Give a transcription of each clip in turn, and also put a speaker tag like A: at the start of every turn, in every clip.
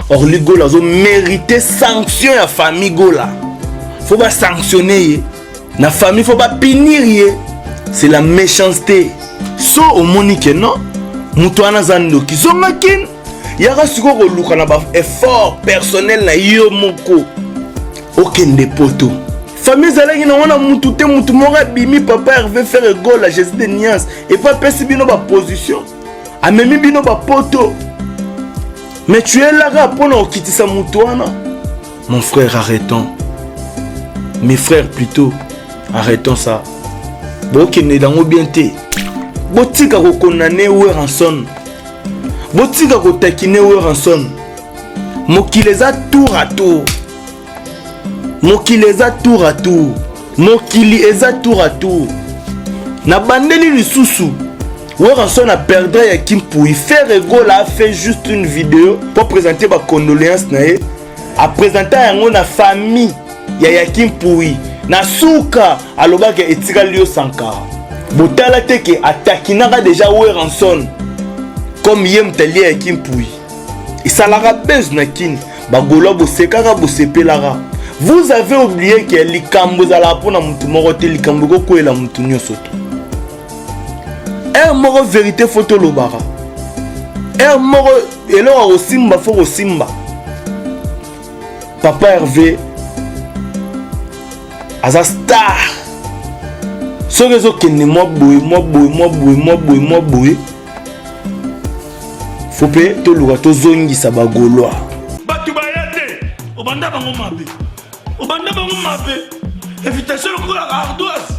A: Orly Gola azo mériter sanction ya famille Gola. Faut ba sanctionner ye. Na famille faut ba punir ye. C'est la méchanceté. So omoni ke non, moto wana aza ndoki. Zonga kin. Yaka sikoyo koluka na ba effort personnel na yo moko. Okende poto. Famille ezalaki nango na mutu te, mutu moko abimi papa Hervé Ferre Gola, Jésus de Niance, et puis apesi bino ba position. Amemi bino ba poto. Mais tu es là kaka mpona kokitisa mutu wana. Mon frère, arrêtons. Mes frères plutôt, arrêtons ça. Bokende yango bien te. Botika kokondane Werrason. Botika kotakine Werrason. Mokili eza tour à tour. Mokili eza tour à tour. Mokili eza tour à tour. Na bandeli lisusu Werrason a perdre ya Kimpui. Ferre Gola a fait juste une vidéo pour présenter ba condoléances na ye. A présenter yango na famille ya Yakim Pui. Na suka alobaki etikali yo Sankara. Botala te ke atakinaka déjà Werrason comme ye mutalia ya Kimpui. Esalaka buzz na kini. Bagolo bosekaka bosepelaka. Vous avez oublié que likambo ezalaka mpona mutu moko te, likambo ekokwela mutu nyonso te. Heure moko vérité faut tolobaka. Heure moko eloko ya kosimba faut kosimba. Papa Hervé aza star. Soki ezokende mwa boye mwa boye mwa boye mwa boye mwa boye, faut mpe toluka tozongisa bagaulois.
B: Bato baya te, obanda bango mabe, obanda bango mabe, invitation lokola ardoise,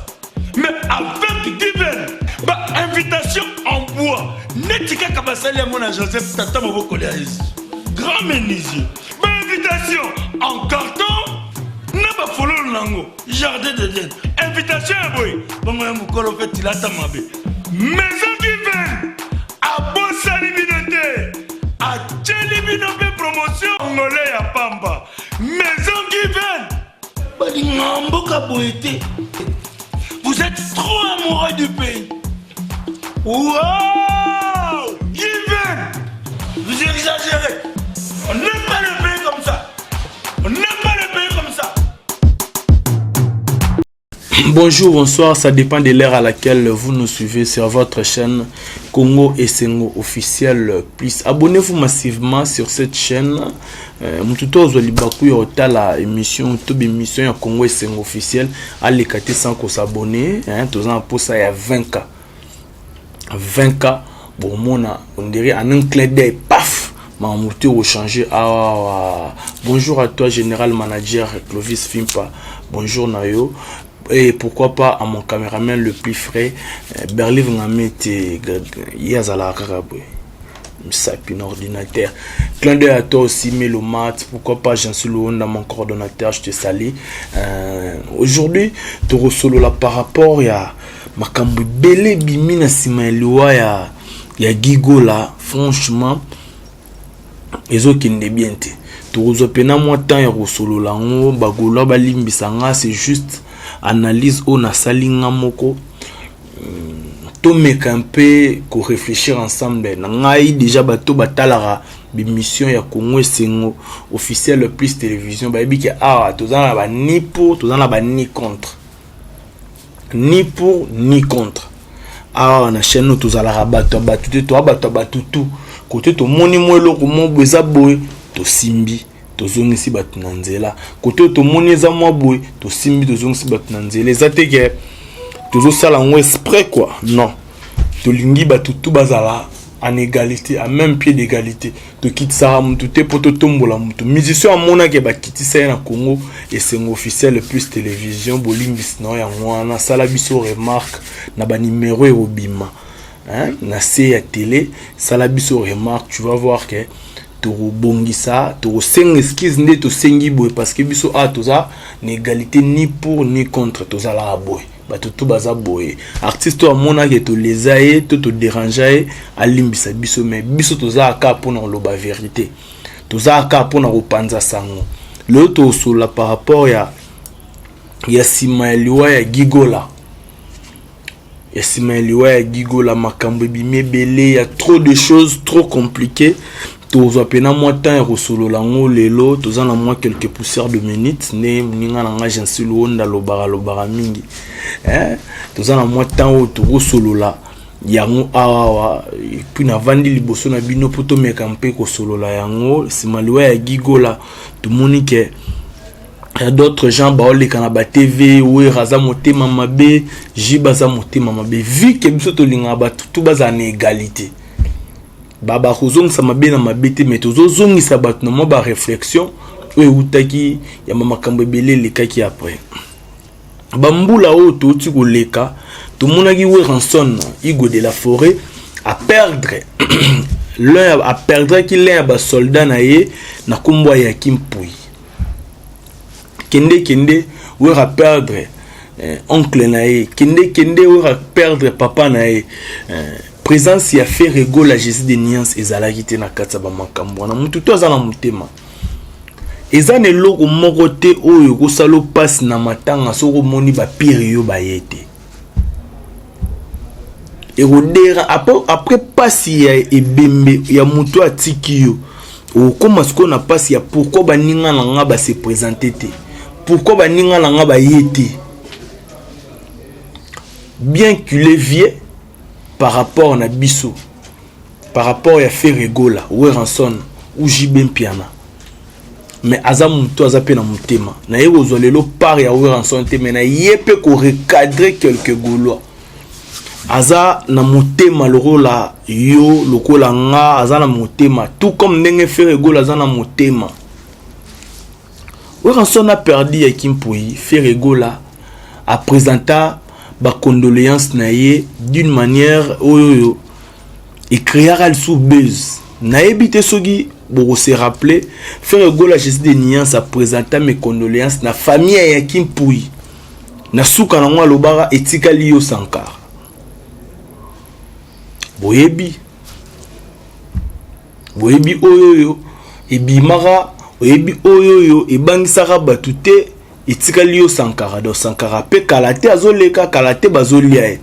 B: mais avec Given ba invitation en bois neti kaka basali yango na Joseph tata mobokoli ya Yesu, grand menuisier, ba invitation en carton na bafololo nango jardin d'Eden, invitation ya boye bongo ya mokolo mpe tilata mabe. Maison Given abosani bino te, atieli bino mpe promotion ngole ya pamba. Maison Given balinga mboka boye te. Vous êtes trop amoureux du pays. Wow! Given! Vous exagérez. On n'aime pas le pays comme ça. On n'aime pas le pays comme ça.
A: Bonjour, bonsoir, ça dépend de l'heure à laquelle vous nous suivez sur votre chaîne Congo Esengo officiel plus. Abonnez-vous massivement sur cette chaîne. Mutu ozwa libaku ya otala émission to émission ya Congo Esengo officiel aleka te sans kos'abonner, hein, toza na posa ya 20K. 20K, bomona on dirait en un clin d'œil, paf, mamutu changer. Ah, bonjour à toi, général manager Clovis Fimpa. Bonjour Nayo. Et pourquoi pas à mon caméraman le plus frais, Berliv Ngamete, Yazala kaka boye. Misapi na ordinateur. Clin d'œil à toi aussi, Melomat. Pourquoi pas Jean Honda, mon coordonnateur, je te salue. Aujourd'hui, là par rapport ya makambo ebele bimi na nsima ya liwa ya Gigola, franchement ezokende bien te. Tokozwa mpena mwa temps ya kosolola yango. Bagaulois balimbisa nga, c'est juste analyse oyo nasali nga moko. Tomeka mpe koréfléchir ensemble na ngai. Déjà bato batalaka bémission ya Congo Esengo officiel plus télévision bayebi ke awa toza na ba ni pour, toza na ba ni contre, ni pour ni contre. Awa na chaîne oyo tozalaka bato ya bato te, toa bato ya bato tu. Kote tomoni mwa eloko mo eza boye, tosimbi, tozongisi bato na nzela. Kote oyo tomoni eza mwa boye, tosimbi, tozongisi bato na nzela. Eza te ke tozosala yango exprès quoi, non. Tolingi bato tu bazala en égalité, à même pied d'égalité. Tokitisaka motu te mpo totombola motu. Musicien amonaki bakitisa ye na Congo Esengo officiel plus télévision, bolimbisi na yo yango wana. Asala biso remarque na banimero ekobima na se ya télé. Sala biso remarque, tu vas voir que tokobongisa, tokosenga excuse nde tosengi boye, parce que biso awa toza na égalité, ni pour ni contre. Tozalaka boye, bato to baza boye. Artiste oyo amonaki toleza ye to todérange ye, alimbisa biso. Mais biso tozalaka kaka mpona koloba vérité, tozalaka kaka mpona kopanza sango. Lelo tosolola par rapport ya nsima ya liwa ya Gigola, ya nsima ya liwa ya Gigola. Makambo ebimi ebele, ya trop de choses trop compliquées. Tokozwa mpena mwa temps ya kosolola yango lelo. Toza na mwa quelques poussières de minutes nde moninga na nga Gentil Luonda alobaka alobaka mingi, eh? Toza na mwa temps oyo tokosolola yango awawa, puis navandi liboso na bino mpo tomeka mpe kosolola yango. Nsima liwa ya Guy Gola, tomoni ke ya d'autres gens baoleka na batv: Wera aza motema mabe, JB aza motema mabe. Vu ke biso tolingaka bato tu bazala na égalité, bakozongisa mabe na mabe te, mais tozozongisa bato na mwa baréflexion oyo eutaki ya bamakambo ebele elekaki après bambula oyo touti koleka. Tomonaki Werrason, Igo de la Forêt, aperdre l'un, aperdraki l'un ya basoldat na ye na nkombo ya Yaki Mpui. Kende kende, Wera perdre oncle na ye. Kende kende, Wera perdre papa na ye. Présence ya Ferre Gola, Jésus de Nuance, ezalaki te na kati ya bamakambo wana. Mutu to aza na motema, eza na eloko moko te oyo ekosala mpasi na matanga soki omoni bapire yo baye te, ekodera après mpasi ya ebembe ya moto atiki yo. Okóma sikoyo na mpasi ya pourquoi baninga na nga base présente te, pourquoi baninga na nga baye te. Bien qu'il est vieux par rapport na biso, par rapport ya Ferre Gola, Werrason ou JB Mpiana, mais aza motu aza mpe na motema. Naye kozwa lelo part ya Werrason te, mais naye mpe korecadrer quelques Gaulois. Aza na motema lokola yo, lokola nga, aza na motema tout comme ndenge Ferre Gola aza na motema. Werrason a perdu Yaki Mpui, Ferre Gola aprésenta bacondoléance na ye d'une manière oyo oyo ecréaka lisusu buzz. Nayebi te soki bokose rappeler, Ferre Gola, Jésus de Nuance, aprésenta mes condoléances na famille ya Yaki Mpui. Na suka nango alobaka: "Etikali yo Sankara." Boyebi, boyebi oyo oyo ebimaka, oyebi oyo oyo ebangisaka bato te: "Etikali yo Sankara." Donc Sankara mpe kala te azoleka, kala te bazolia ye.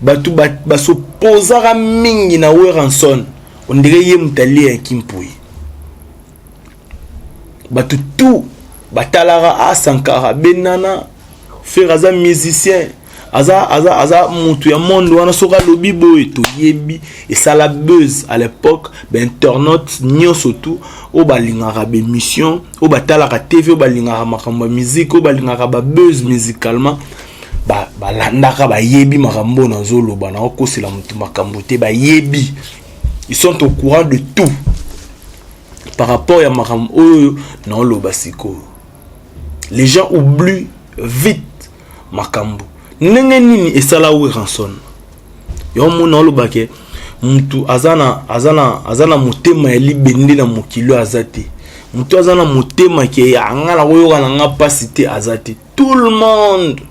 A: Bato basopozaka mingi na Werrason, ondire ye moto alia Yaki Mpui. Bato tu batalaka a Sankara benana. Ferre aza musicien, aza, aza, aza motu ya monde wana. Soki alobi boye, toyebi esala buzz à l'époque. Bainternaute nyonso tu oyo balingaka baémission, oyo batalaka TV, oyo balingaka makambo ya musique, oyo balingaka babuzz musicalement, balandaka, bayebi makambo oyo nazoloba. Naokosela motu makambo te, bayebi, ils sont au courant de tout par rapport ya makambo oyo naoloba sikoyo. Les gens oublient vite makambo. Ndenge nini esala Werrason yo mona olobake mutu aza na motema ya libende na mokili oyo aza te. Mutu aza na motema ke anga na koyoka na nga mpasi te aza te. Tout le monde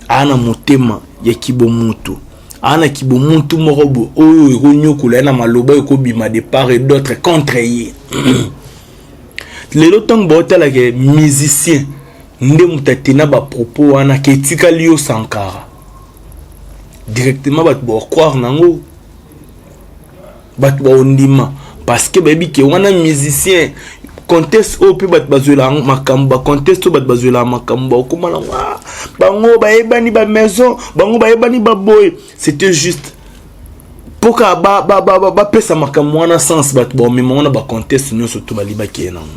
A: aa na motema ya kibomutu, aa na kibomutu moko boye oyo ekonyokola ye na maloba ekobima de part et d'autre contre ye. Lelo ntango baotalaka musicien nde moto atena bapropos wana ke "Etikali yo Sankara", directement bato bacroire nango, bato baondima, parce que bayebi ke wana musicien. Contexte oyo mpe bato bazwela makambo, bacontexte oyo bato bazwelaka makambo, bakóma nango: "Ah, bango bayebani bamaison, bango bayebani baboye." C'était juste mpoka bapesa makambo wana sens. Bato baomema wana bacontexte nyonso to balibaki ye nango.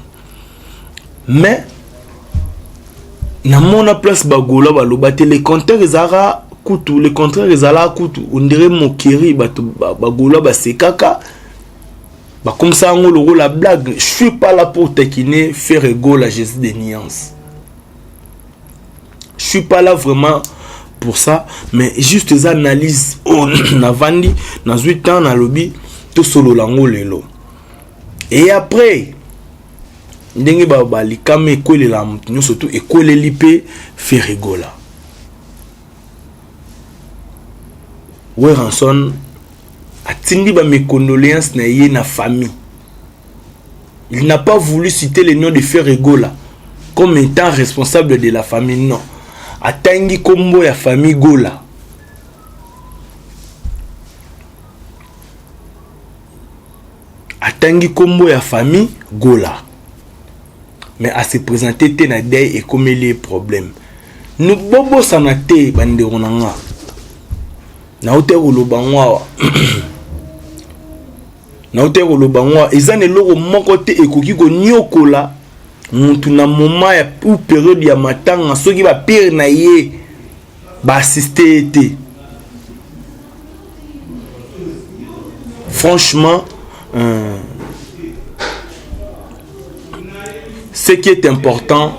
A: Mais namona place bagola baloba te, le contraire ezalaka kutu, le contraire ezalaka kutu, ondire mokeri. Bato bagola basekaka, bakomisa yango lokola blague. Je suis pas là pour taquiner Ferre Gola, Jésus de Nuance, je suis pas là vraiment pour ça, mais juste eza analyse oyo navandi, nazwi temps, nalobi tosolola yango lelo. Et après ndenge balikama ekwelela moto nyonso tu, ekweleli mpe Ferre Gola. Werrason atindi bamécondoléance na ye na famille. Il n'a pas voulu citer le nom de Ferre Gola comme étant responsable de la famille, non. Atangi kombo ya famille Gola. Atangi kombo ya famille Gola. Mais a se présenter te na deuil ekomeli ye problème. Nous bobosana te bandeko na nga. Nauti koloba ngo awa. Nauti koloba ngo awa eza na eloko moko te ekoki konyokola mutu na moment ya ou periode ya matanga soki ba pire na ye ba assister ye te. Franchement, ce qui est important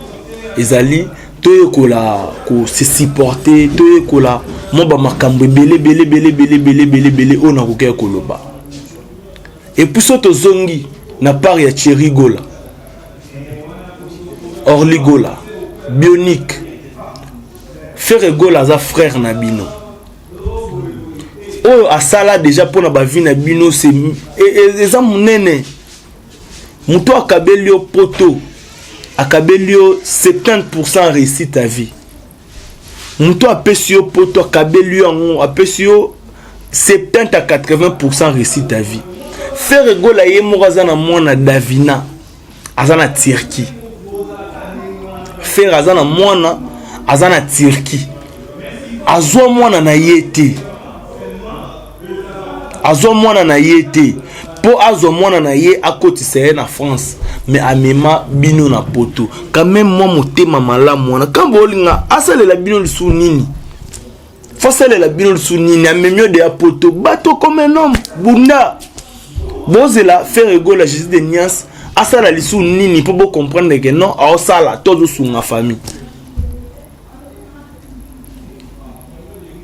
A: ezali toyekola ko se supporter, toyekola mwa ba makambo ebele ebele ebele ebele ebele ebele ebele oyo nakokaki koloba. Et puis so tozongi na part ya Thierry Gola, Orly Gola, Bionic, Ferre Gola aza frère na bino. Oyo asala déjà pona ba vie na bino c'est eza munene. Muto akabeli yo poto, akabeli yo 70% réussite à vie. Muto apesi yo poto, akabeli yo yango, apesi yo 70 à 80% réussite à vie. Ferre Gola ye moko aza na mwana Davina, aza na Turquie. Ferre aza na mwana, aza na Turquie. Azwa mwana na ye te. Azwa mwana na ye te. Po azwa mwana na ye akotisa ye na France, mais amema bino na poto. Quand même moi motema malamu wana, quand bolinga asalela bino lisusu nini? Fasalela bino lisusu nini? Amemi yo de ya poto, bato comme un homme, bunda. Bozela Ferre Gola Jésus de Nias asala lisusu nini po bo comprendre que non, aosala to azosunga famille.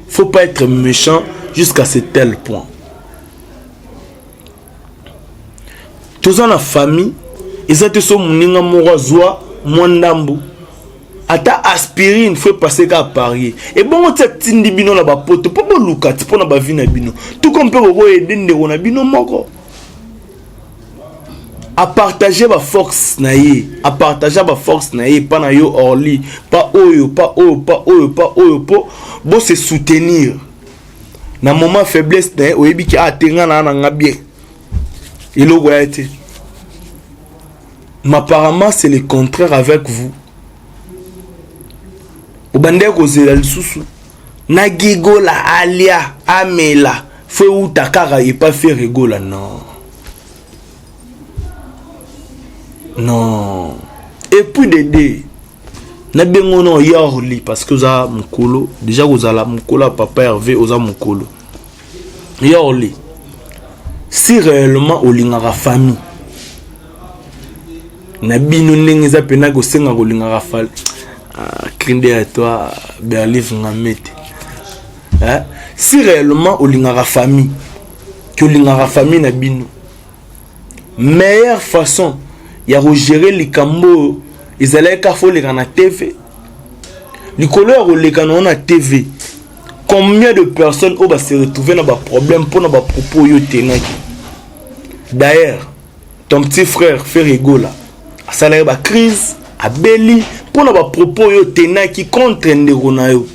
A: Faut pas être méchant jusqu'à ce tel point. Toza na famille, eza te so moninga moko azwa mwa ndambu ata aspirine faut passer ka parier. Et bongo tia tindi bino na ba poto po boluka ti pona ba vie na bino. Tout comme pe boko aider ndeko na bino moko. A partager ba force na ye, a partager ba force na ye pa na yo Orly, pa oyo, pa oyo, pa oyo, pa oyo po bo se soutenir. Na moment faiblesse na ye oyebi ki a tenga na na nga bien. Eloko ya te. Mais apparemment c'est le contraire avec vous. Obandaki kozela lisusu na Gigola alia amela fo euta kaka epa Ferre Gola. Non non. Et puis Dede na bengo no ya Orly parce que oza mokolo déjà kozala mokolo ya papa Hervé, oza mokolo ya Orly. Si réellement olingaka famille na bino ndenge eza pena kosenga kolingaka famille, ah, crinde ya toi Berlive Ngamete, hein? Si réellement olingaka famille, que olingaka famille na bino, meilleure façon ya kogérer likambo oyo ezalaki kaka fo oleka na TV. Likolo ya koleka na na TV, combien de personnes oyo ba se retrouver na ba problème mpona ba propos oyo otenaki? D'ailleurs ton petit frère Ferre Gola asalaki ba crise, abeli mpona ba propos oyo otenaki contre ndeko na yo,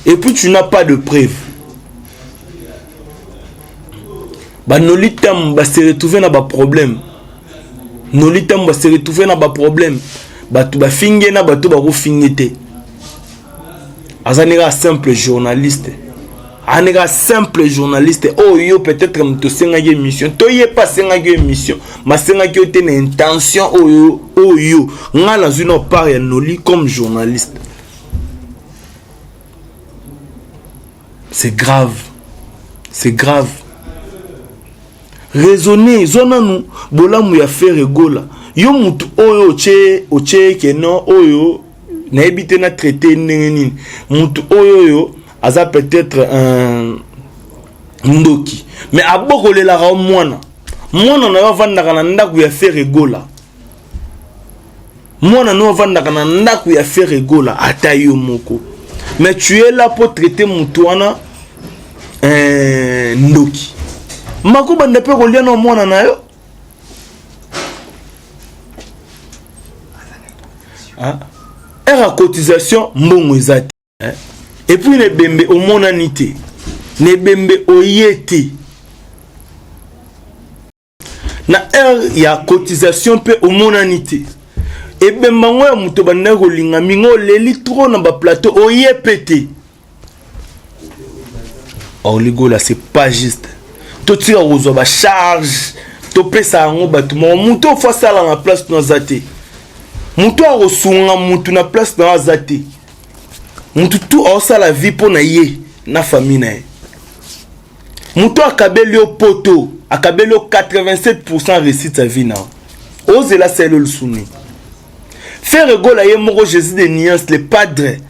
A: et puis tu n'as pas de preuve. Ba Noli Tam ba se retrouver na ba problème. Noli Tam ba se retrouver na ba problème. Bato ba finge na bato ba kofinge te. Aza neka simple journaliste. Aza neka simple journaliste. Oh yo peut-être moto osengaki émission. To ye pa asengaki émission. Ma sengaki yo te na intention oyo oyo. Nga nazwi na part ya Noli comme journaliste. C'est grave. C'est grave. Raisonner, zwa nanu bolamu ya Ferre Gola. Yo mutu oyo otie otie ke non oyo nayebi te na traiter ndenge nini. Mutu oyo oyo aza peut-être un ndoki. Mais abokolelaka mwana. Mwana na yo avandaka na ndako ya Ferre Gola. Mwana no avandaka na ndako ya Ferre Gola ata yo moko. Mais tu es là pour traiter mutu wana ndoki. Mako banda pe kolia na mwana na yo. Hein? Heure ya cotisation mbongo eza te. Hein? Et puis ne bembe omonani te. Ne bembe oye te. Na heure ya cotisation mpe omonani te. Ebemba ngo ya moto bandaki kolinga mingi, oleli trop na baplateau, oye mpe te. Orly Gola, c'est pas juste. Totika kozwa bacharge, topesa yango bato moko. Moto ofo asala na place no aza te, moto akosunga motu na place na yo aza te. Motu tu aosala vie mpo na ye na famille na ye. Moto akabeli yo poto, akabeli yo 87% réussite ya vie na yo, ozela selo lusuni. Ferre Gola ye moko, Jésus de nuance, le padre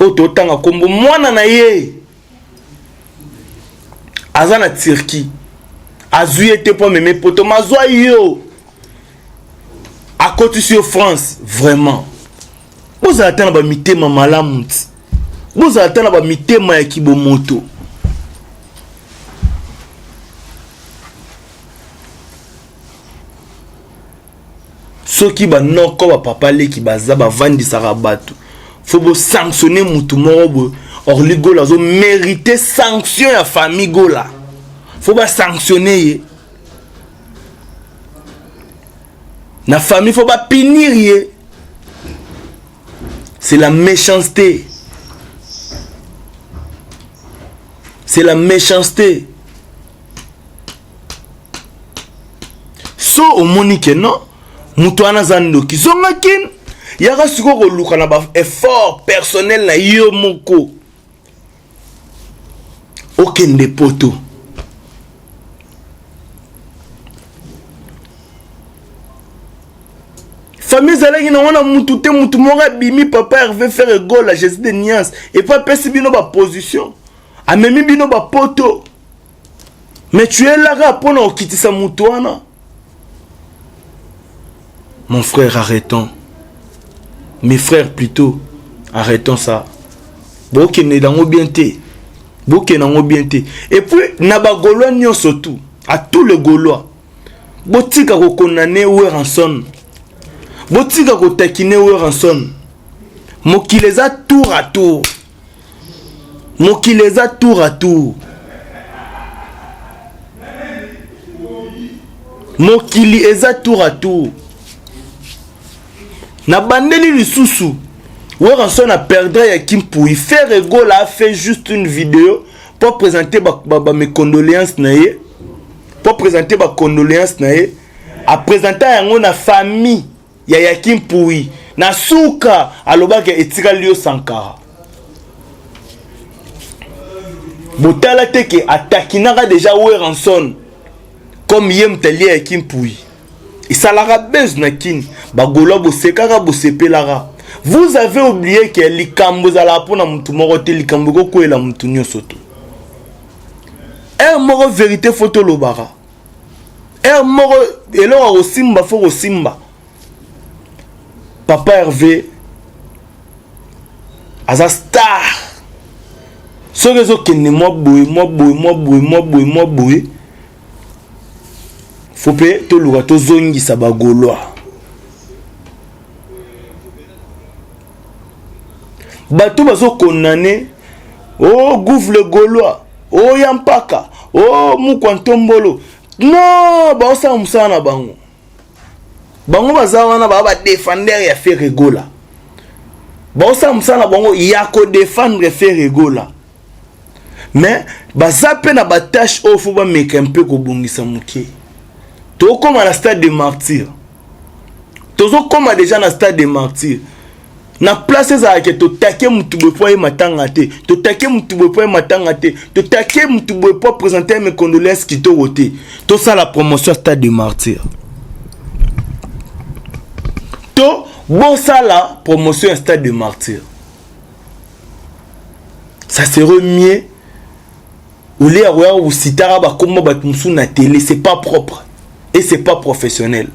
A: oyo totanga nkombo, mwana na ye aza na Turquie, azwi ye te mpo ameme poto, mazwa yo akotisi yo France. Vraiment, bozala ata na bamitema malamu ti, bozala ata na bamitema ya kibomoto. Soki banoko, bapapa leki baza, bavandisaka bato, fo bosanctionne mutu moko boye. Orly Gola azomérite sanction ya famille Gola, fo basanctionne ye na famille, fo bapunir ye. C'est la méchanceté, c'est la méchanceté. So omoni ke non, moto wana aza ndoki, zonga Kin, yaka sikoyo koluka na baeffort personnel na yo moko, okende poto. Famille ezalaki nango na mutu te, mutu moko abimi, papa Hervé Ferre Gola, Jésus de nuance, epo apesi bino baposition, amemi bino bapoto, mais tu es là kaka mpona kokitisa mutu wana. Mon frère, arrêtons, mes frères plutôt, arrêtons ça. Bokende yango bien te, bokende yango bien te. Et puis na bagaulois nyonso, tout à tous les Gaulois, botika kokondane Werrason, botika kotakine Werrason. Mokili eza tour à tour, mokili eza tour à tour, mokili eza tour à tour. Nabandeli lisusu, Werrason a perdre ya Kimpui. Ferre Gola a fait juste une vidéo pour présenter ba, ba, ba mes condoléances na ye, pour présenter ba condoléances na ye. Apresenta yango na famille ya Yaki Mpui. Na suka alobaki etikali yo Sankara. Botala te ke atakinaka déjà Werrason comme ye moto alia Yaki Mpui. Esalaka buzz na Kini, bagaulois bosekaka, bosepelaka. Vous avez oublié ke likambo ezalaka mpona motu moko te, likambo ekokwela motu nyonso to heure moko. Vérité fo tolobaka heure moko, eloko ya kosimba fo kosimba. Papa Hervé aza star. Soki ezokende mwa boye, mwa boye, mwa boye, mwa boye, mwa boye, fo mpe toluka tozongisa bagaulois. Bato bazokondane o oh, gouve le Gaulois, o oh, ya mpaka, o oh, mukwa ntombolo, non, baosala mosala na bango. Bango baza wana, baa badefender ya Ferre Gola, baosala mosala na bango ya kodefendre Ferre Gola, mais baza mpe na batâche oyo fo bameka mpe kobongisa moke. Tokóma na stade de martyr, tozokóma déjà na stade de martyr. Na place ezalaka totake mutu boye po aye matanga te, totake mutu boye po aye matanga te, totake mutu boye po présenter mes condoléances kitoko te, tosala promotion stade de martyr to bosala promotion ya stade de martyr, ça serait mieux. Olie ya koya kositaka bakomba bato mosusu na télé, c'est pas propre et c'est pas professionnel.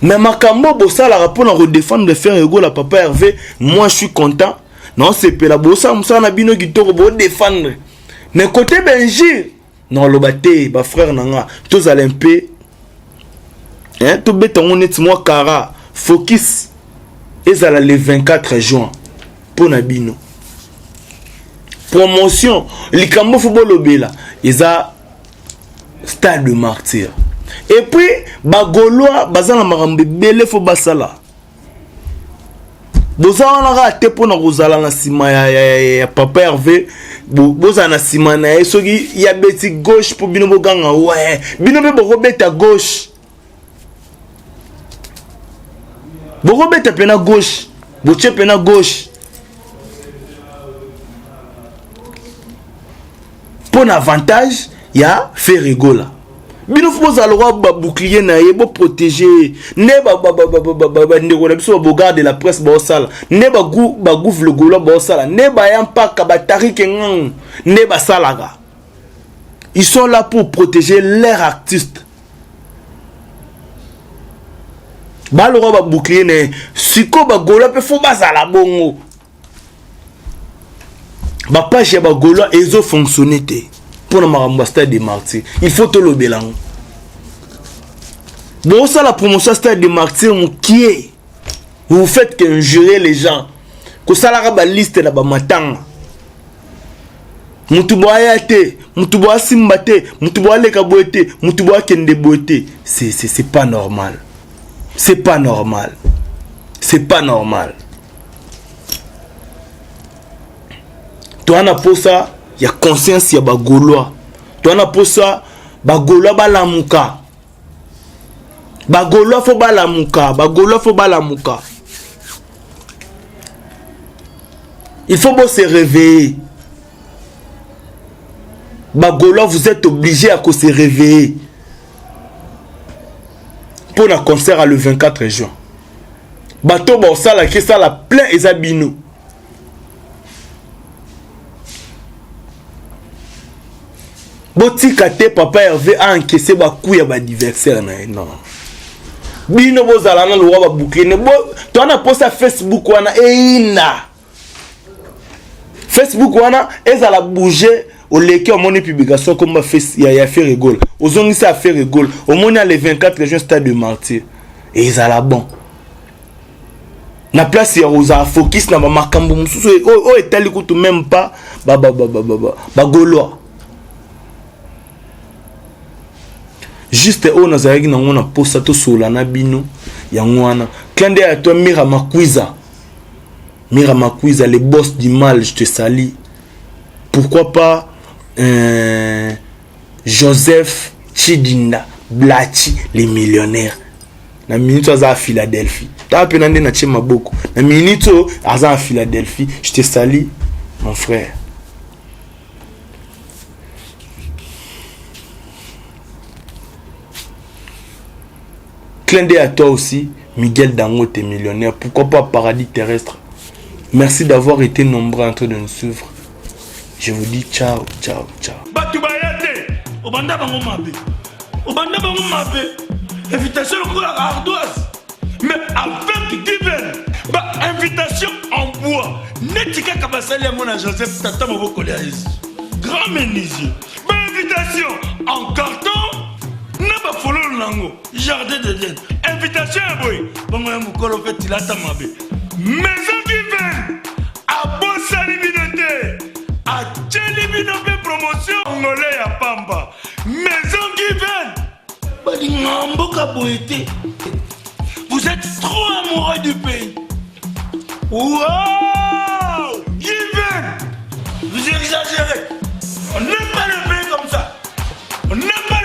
A: Mais makambo bosalaka mpona kodefendre Ferre Gola, papa Hervé, moi je suis content, naosepela. Bosala mosala na bino kitoko, bodefendre, mais côté benjir naoloba te. Bafrère na nga, tozala mpe, tobeta yango neti mwa kara focus ezala le 24 juin mpo na bino. Promotion, likambo fo bolobela eza. Stade de Martyr. Et puis ba Gaulois baza na makambo ebele fo basala. Boza wana kaka te mpo na kozala na nsima ya, ya, ya, ya papa Hervé, bozala na nsima na ye soki ya beti gauche mpo bino boganga we, bino mpe bokobeta gauche, bokobeta mpe na gauche, botie mpe na gauche mpo na avantage ya Ferre Gola. Bino fo bozala lokola babouclier na ye, boprotege ye nde bandeko na biso babogard de la presse baosala nde bagouve le gaulois baosala nde baya mpaka batarike ngangu nde basalaka. Ils sont là pour protéger leur artiste. Baloka babouclier na ye. Sikoyo bagaulois mpe fo bazala bongo. Bapage ya bagaulois ezofonctionne te mpo na makambo ya stade de Martyr. Il faut tolobela yango. Bosala promotion ya stade de Martyr mokie, vous faites qu'injurer les gens, kosalaka baliste na bamatanga, mutu bo aya te, mutu bo asimba te, mutu bo aleka boye te, mutu bo akende boye te. C'est pas normal, c'est pas normal, c'est pas normal. Toa na posa ya conscience ya bagaulois, toa na posa bagaulois balamuka, bagaulois fo balamuka, bagaulois fo balamuka. Il faut bo se réveiller. Bagaulois, vous êtes obligés à se réveiller pour la concert à le 24 juin. Bato baosalaki esala plein eza bino. Botika te papa Hervé a encaissé ba coups ya ba adversaire na ye. Non, bino bozala na lowa ba bouclier ne bo to na posa Facebook wana eina Facebook wana ezala bouger. Oleki, omoni publication komba face ya ya Ferre Gola, ozongisi ya Ferre Gola, omoni ya le 24 juin stade de Martyr, ezala bon na place ya kozala focus na bamakambo mosusu oyo etali kutu même pas bagaulois. Juste oyo nazalaki nango na posa tosolola na bino yango wana. Clin d'œil à toi Mira Makwiza, Mira Makwiza, le boss du mal, je te salue. Pourquoi pas Joseph Chidinda Blachi, les millionnaires. Na minute aza à Philadelphie. Tala pe na nde na tie maboko. Na minute aza à Philadelphie. Je te salue mon frère. Clin d'œil à toi aussi, Miguel Dangote, millionnaire. Pourquoi pas Paradis Terrestre. Merci d'avoir été nombreux en train de nous suivre. Je vous dis ciao, ciao, ciao.
B: Bato baya te, obanda bango mabe, obanda bango mabe, invitation lokola ardoise, mais avec given ba invitation en bois neti kaka basali yango na Joseph tata mobokoli ya Yesu grand menuisier, ba invitation en carton na bafololo nango jardin d'Eden, invitation ya boye bongo ya mokolo mpe tilata mabe. Maison Given abosani bino te, atieli bino mpe promotion ngole ya pamba. Maison Given balinga mboka boye te. Vous êtes trop amoureux du pays. Wow! Given, vous exagérez. On n'aime pas le pays comme ça. On n'aime pas.